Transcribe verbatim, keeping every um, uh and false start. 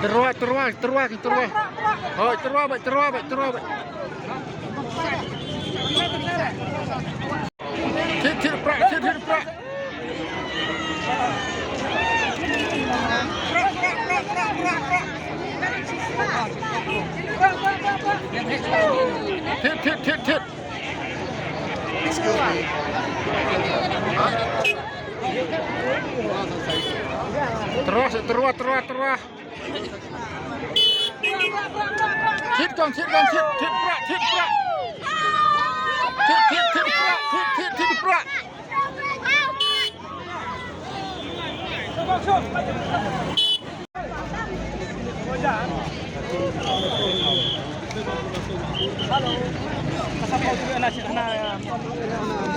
Tyrwa, tyrwa, tyrwa, tyrwa. Hoi, tyrwa bad, tyrwa bad, tyrwa bad. Thied, thied pra, thied, thied pra. Thied, thied, thied, thied. Tyrwa, tyrwa, tyrwa, tyrwa. Thied kong, thied kong, thied, thied pra, thied pra. Thied, thied, thied pra, thied, thied, thied pra. Hello. Ka sa pau tu na, na.